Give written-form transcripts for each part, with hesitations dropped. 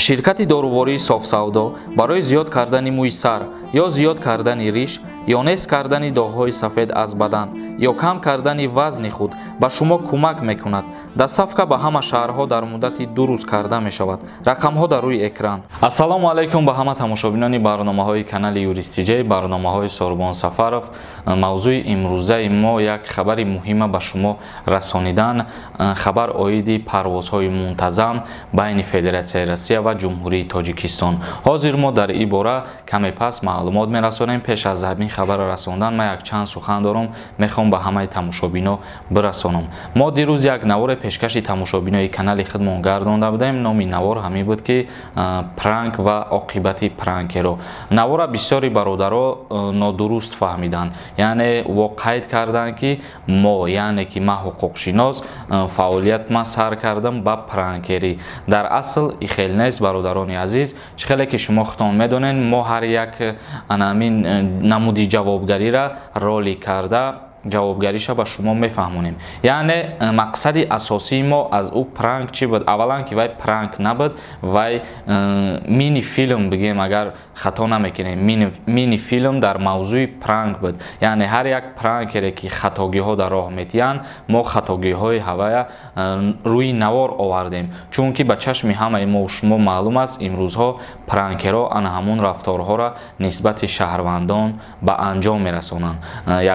Ширкати дорувории Софсавдо барои зиёд кардани мӯи сар ё зиёд кардани риш ё нест кардани доғҳои сафед аз бадан ё кам кардани вазни худ ба шумо кӯмак мекунад. Доставка ба ҳама шаҳрҳо дар муддати 2 рӯз карда мешавад. Рақамҳо дар рӯи экран. Ассалому алайкум ба ҳама тамошобинони барномаҳои канали Юрист ТЖ, барномаҳои Сорбон Сафаров. Мавзӯи имрӯзаи мо як хабари муҳима ба шумо расонидан, хабар оиди парвозҳои мунтазам байни Федератсияи Россия ва Ҷумҳурии Тоҷикистон. Ҳозир мо дар ин бора каме пас маълумот мерасонем. Пеш аз ҳамин хабарро расондан ман якчанд сухан дорам, мехоҳам ба ҳамаи тамошобино бирасонам. Мо дирӯз як наворе пешкаши тамошобинои канали худмон гардонда будем. Номи навор ҳамин буд ки пранк ва оқибати пранкеро. Навора бисёри бародаро нодуруст фаҳмиданд, яъне во қайд карданд ки мо, яъне ки ман ҳуқуқшинос, фаъолият ман сар кардам ба пранкерӣ. Дар асл ихел нест, бародарони азиз. Чӣ хеле ки шумо худтон медонед, мо ҳар як анамин намуди ҷавобгариро ролик карда ҷавобгариша ба шумо мефаҳмонем. Яъне мақсади асосии мо аз ӯ пранк чӣ буд? Аввалан ки вай пранк набуд, вай мини филм бигем, агар хато намекунем, мини филм дар мавзӯи пранк буд. Яъне ҳар як пранкере ки хатогиҳо дар роҳ метиҳанд, мо хатогиҳои ҳавая рӯи навор овардем, чунки ба чашми ҳамаи мо шумо маълум аст, имрӯзҳо пранкерҳо ана ҳамун рафторҳоро нисбати шаҳрвандон ба анҷом мерасонанд.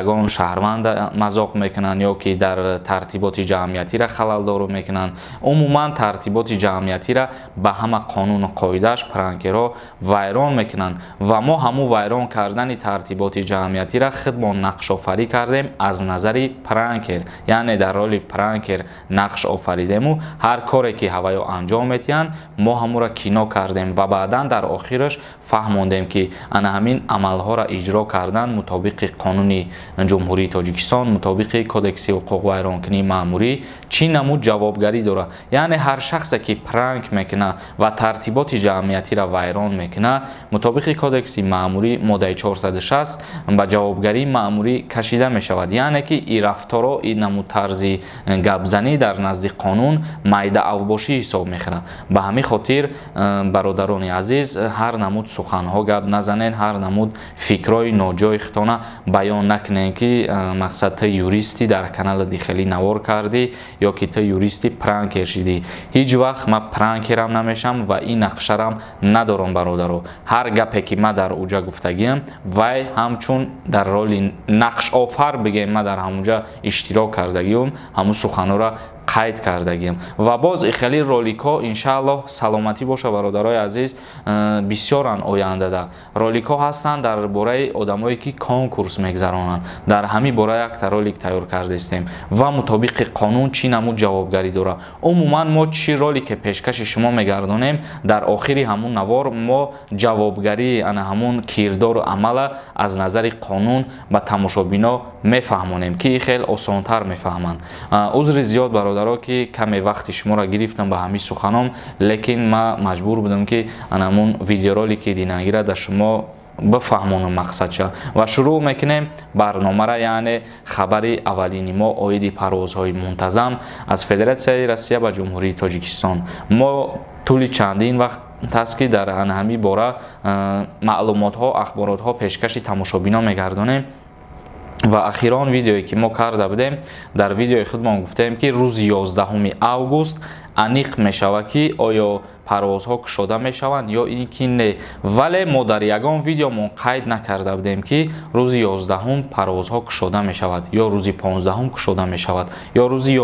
Ягон шаҳрванд мазоқ мекунанд ё ки дар тартиботи ҷамъиятиро халалдору мекунанд. Умуман тартиботи ҷамъиятиро ба ҳама қонуну қоидааш пранкерҳо вайрон мекунанд ва мо ҳамун вайрон кардани тартиботи ҷамъиятиро худмон нақшофарӣ кардем аз назари пранкер, яъне дар роли пранкер нақш офаридему ҳар коре ки ҳаваё анҷом метиҳанд, мо ҳамуро кино кардем ва баъдан дар охираш фаҳмондем ки ана ҳамин амалҳоро иҷро кардан мутобиқи қонуни Ҷумҳурии Тоҷикистон, мутобиқи кодекси ҳуқуқвайронкунии маъмурӣ чӣ намуд ҷавобгарӣ дорад. Яъне ҳар шахсе ки пранк мекунад ва тартиботи ҷамъиятиро вайрон мекунад, мутобиқи кодекси маъмурӣ моддаи 460 ба ҷавобгарии маъмурӣ кашида мешавад. Яъне ки ин рафторо, ин намуд тарзи гапзанӣ дар назди қонун майда авбошӣ ҳисоб мехӯрад. Ба ҳамин хотир, бародарони азиз, ҳар намуд суханҳо гап назанед, ҳар намуд фикрҳои ноҷои худтона баён накунед ки мақсад ту юристӣ дар канали дихелӣ навор кардӣ ё ки ту юристи пранкер шидӣ. Ҳеҷ вақт ман пранкерам намешам ва ин нақшарам надорам, бародаро. Ҳар гапе ки ман дар уҷа гуфтагиам, вай ҳамчун дар роли нақшофар бигем, ман дар ҳамунҷа иштирок кардагиам, ҳамун суханҳоро қайд кардагиам. Ва боз хеле роликҳо иншааллоҳ саломатӣ боша, бародарои азиз, бисёранд ояндада. Роликҳо ҳастанд дар бораи одамое ки конкурс мегзаронанд. Дар ҳамин бора якта ролик тайёр кардастем ва мутобиқи қонун чӣ намуд ҷавобгарӣ дорад. Умуман мо чӣ ролике пешкаши шумо мегардонем, дар охири ҳамун навор мо ҷавобгарии ана ҳамун кирдору амала аз назари қонун ба тамошобино мефаҳмонем, ки хеле осонтар мефаҳманд. Узри зиёд, бародаро, ки каме вақти шуморо гирифтам ба ҳамин суханом, лекин ман маҷбур будам ки анамун видеоролики динагира дар шумо бифаҳмонам мақсадча. Ва шурӯъ мекунем барномара, яъне хабари аввалини мо оиди парвозҳои мунтазам аз Федератсияи Россия ба Ҷумҳурии Тоҷикистон. Мо тӯли чандин вақт аст ки дар ҳамин бора маълумотҳо, ахборотҳо пешкаши тамошобино мегардонем. Ва ахирон видеое ки мо карда будем, дар видеои худмон гуфтем ки рӯзи 11 август аниқ мешавад ки оё парвозҳо кушода мешаванд ё ин ки не. Вале мо дар ягон видеомон қайд накарда будем ки рӯзи 11 парвозҳо кушода мешавад ё рӯзи 15 кушода мешавад ё рӯзи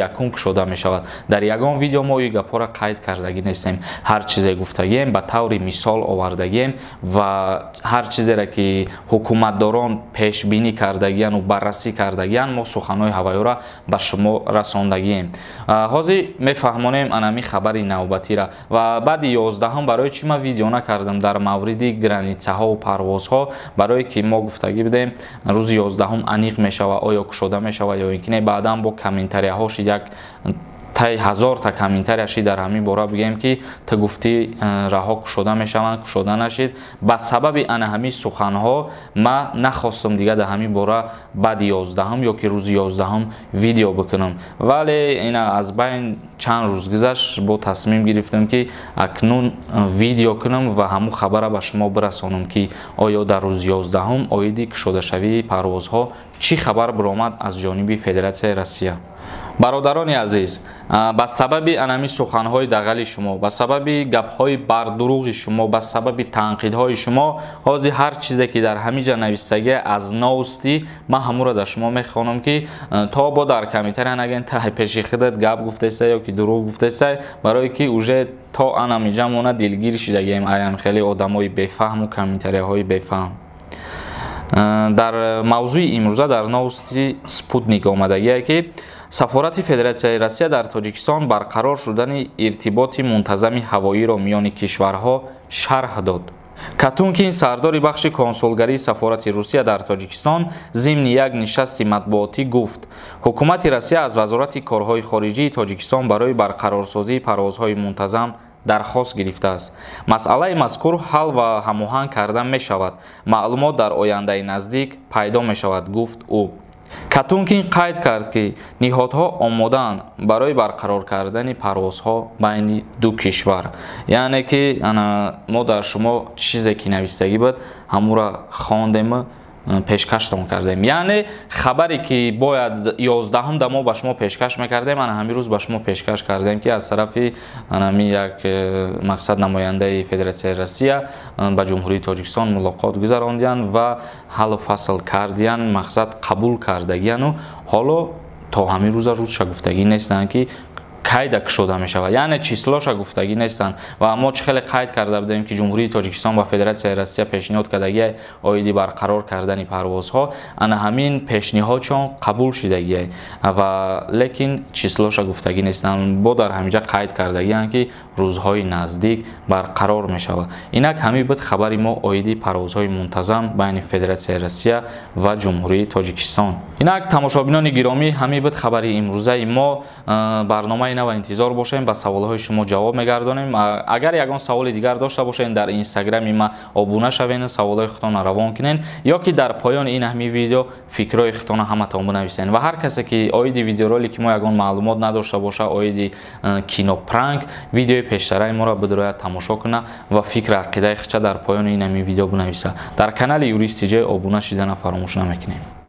1 кушода мешавад. Дар ягон видео мо ин гапҳоро қайд кардагӣ нестем. Ҳар чизе гуфтагием ба таври мисол овардагием ва ҳар чизеро ки ҳукуматдорон пешбинӣ кардагияну баррасӣ кардагиян, мо суханҳои ҳаваёро ба шумо расондагием. Ҳозир мефаҳмонем анами хабари навбатира. Ва баъди 11 барои чӣ ман видео накардам дар мавриди границаҳо ва парвозҳо? Барое ки мо гуфтагӣ будем рӯзи 11 аниқ мешавад оё кушода мешавад ё ин ки не. Баъдан бо комментарияҳо шид як Тай 1000 та комментария ши дар ҳамин бора бигӯем, ки ту гуфтӣ, раҳо кушода мешаванд, кушода нашид. Ба сабаби ана ҳамин суханҳо ман нахостам дига дар ҳамин бора баъди 11-ум ё ки рӯзи 11-ум видео бикунам. Вале ина аз байн чанд рӯз гузашт, бо тасмим гирифтам, ки акнун видео кунам ва ҳамун хабара ба шумо бирасонам, ки оё дар рӯзи 11-ум оиди кушодашавии парвозҳо чӣ хабар биромад аз ҷониби Федератсияи Россия. Бародарони азиз, ба сабаби анами суханҳои дағали шумо, ба сабаби гапҳои бардурӯғи шумо, ба сабаби танқидҳои шумо, ҳозир ҳар чизе ки дар ҳамин ҷа навистагия аз новости, ман ҳамуро дар шумо мехонам, ки то бо дар комментария нагӯен, та пеши худат гап гуфтесай ё ки дурӯғ гуфтесай, барое ки уже то анамиҷа мона дилгир шидагием аям хеле одамои бефаҳму комментарияҳои бефаҳм. Дар мавзӯи имрӯза дар новости Спутник омадагие, ки Сафорати Федератсияи Россия дар Тоҷикистон барқарор шудани иртиботи мунтазами ҳавоиро миёни кишварҳо шарҳ дод. Катункин, сардори бахши консулгарии сафорати Русия дар Тоҷикистон, зимни як нишасти матбуотӣ гуфт, ҳукумати Россия аз Вазорати корҳои хориҷии Тоҷикистон барои барқарорсозии парвозҳои мунтазам дархост гирифтааст. Масъалаи мазкур ҳал ва ҳамоҳанг карда мешавад, маълумот дар ояндаи наздик пайдо мешавад, гуфт ӯ. Катункин қайд кард, ки ниҳодҳо омодаанд барои барқарор кардани парвозҳо байни ду кишвар. Яъне ки мо дар шумо чизе ки навистагӣ буд, ҳамура хондему пешкаштон кардем. Яъне хабаре ки бояд 11-ум да мо ба шумо пешкаш мекардем, ана ҳамин рӯз ба шумо пешкаш кардем, ки аз тарафи анами як мақсад намояндаи Федератсияи Россия ба Ҷумҳурии Тоҷикистон мулоқот гузарондиянд ва ҳаллу фасл кардиянд, мақсад қабул кардагияну ҳоло то ҳамин рӯза рӯзша гуфтагӣ нестанд, ки кайда кушода мешавад, яъне число ша гуфтагӣ нестанд. Ва мо чӣ хеле қайд карда будем, ки Ҷумҳурии Тоҷикистон ба Федератсияи Россия пешниҳод кардагиай оиди барқарор кардани парвозҳо, ана ҳамин пешниҳодшон қабул шидагиай ва лекин число ша гуфтагӣ нестанд. Бо дар ҳаминҷа қайд кардагианд, ки рӯзҳои наздик барқарор мешавад. Инак ҳамин буд хабари мо оиди парвозҳои мунтазам байни Федератсияи Россия ва Ҷумҳурии Тоҷикистон. Инак, тамошобинони гиромӣ, ҳамин буд хабари имрӯзаи мо. Барномаи нава интизор бошем, ба саволҳои шумо ҷавоб мегардонем. Агар ягон саволи дигар дошта бошед, дар инстаграми ма обуна шавед, саволҳои худтонро равон кунед ё ки дар поёни ин ҳамин видео фикрҳои худтонро ҳаматон бинависед. Ва ҳар касе ки оиди видеоролики мо ягон маълумот надошта боша, оиди кинопранк, видеои пештараи моро бидрояд, тамошо куна ва фикр ақидаи худша дар поёни ин ҳамин видео бинависа. Дар канали Юрист ТЖ обуна шидана фаромӯш намекунем.